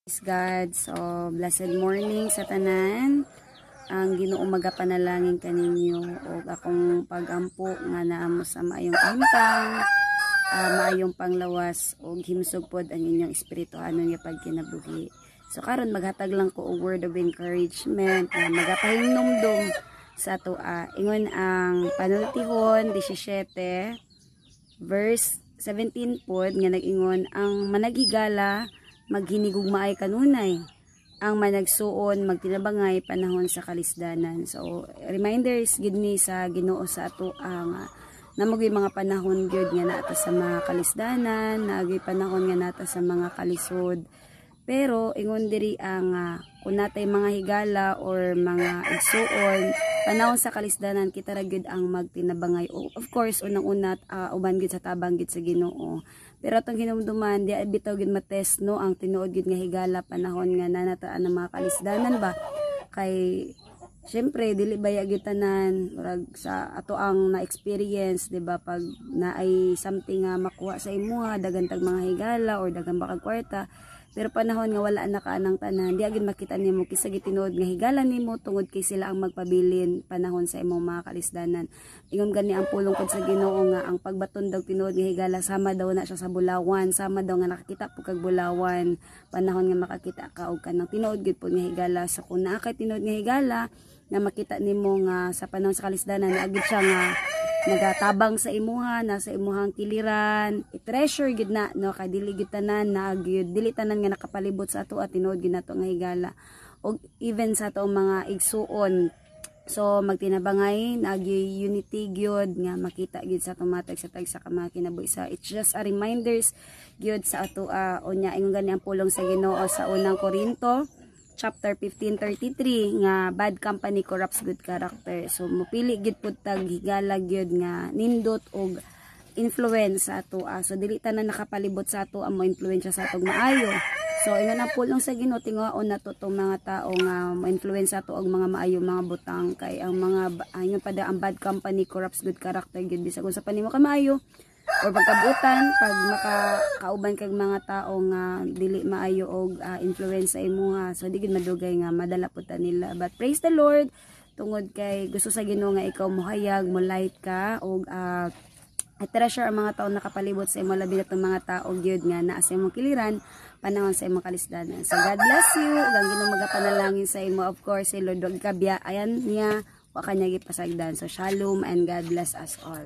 Praise God. So, blessed morning sa tanan. Ang Ginoo magapanalangin kaninyo ug akong pagampo nga naa mo sa maayong kahimtang, maayong panglawas ug himsog pod ang inyong espirituhanon nga pagkinabuhi. So karon maghatag lang ko og word of encouragement nga magapahinumdum sa atoa. Ingon ang Panultihon 17 verse 17 pod nga nag-ingon, "Ang managhigala maghinigugmaay kanunay, ang managsuon magtinabangay panahon sa kalisdanan." So reminders gid ni sa Ginoo sa ato ang naa man mga panahon gyud nga naa ta sa mga kalisdanan, naa gyud panahon nga naa ta sa mga kalisod. Pero ingon diri ang kung naa tay mga higala or mga igsuon panahon sa kalisdanan, kita ra gyud ang magtinabangay. Of course, unang-una uban gyud sa tabang gyud sa Ginoo. Pero atong hinumduman, di bitaw gyud matest, no, ang tinuod gyud nga higala panahon nga naa ta ng mga kalisdanan ba, kay syempre dili baya gyud tanan. Murag sa ato ang na-experience, di ba, pag naay something nga makuha sa imuha, daghan tag mga higala or daghan ba kag kwarta, pero panahon nga wala na ka anang tanan, di gyud makita nimo kinsa gitinuod nga higala nimo tungod kay sila ang magpabilin panahon sa imong mga kalisdanan. Ingon gani ang pulong pod sa Ginoo nga ang pagbaton daw tinuod nga higala sama daw na siya sa bulawan, sama daw nga nakakita po kag bulawan panahon nga makakita ka og kanang tinuod gyud pod nga higala. So kung naa kay tinuod nga higala nga makita nimo nga sa panahon sa kalisdanan naa gyud siya nga nagatabang sa imuha, nasa imuhang kiliran, i-treasure gyud na, no, kay dili gyud tanan na gyud, dili tanan nga nakapalibot sa ato at tinuod gyud nato nga higala. Og even sa atong mga igsuon. So magtinabangay, nagyoy unity gyud nga makita gyud sa atong matag sa tagsa ka mga kinabuhi. Sa it's just a reminders gyud sa ato. Unya ingon gani ang pulong sa Ginoo sa Unang Korinto chapter 15:33 nga "Bad company corrupts good character." So mupili gyud pud tag higala gyud nga nindot og influence sa ato. So dili tanan nakapalibot sa ato ang mo influensya sa atong maayo. So ingon ang pulong sa Ginoo, tinguhaon nato tong mga tao nga mo influence sa ato og mga maayo mga butang, kay ang mga ingon pa da, ang bad company corrupts good character gyud. Bisag unsa pa nimo ka maayo or pagkabutan, pag makakauban kag mga tao nga dili maayo og influence sa imuha, so di gid madugay nga madala pud ta nila. But praise the Lord tungod kay gusto sa Ginoo nga ikaw mohayag, mo light ka og treasure ang mga tao nakapalibot sa imo, labi na tong mga tao gyud nga naa sa imong kiliran panahon sa imong kalisdanan. So God bless you ug ang Ginoo magapanalangin sa imo. Of course, si Lord wag kabya ayan niya, wa kanya gipasagdan. So shalom and God bless us all.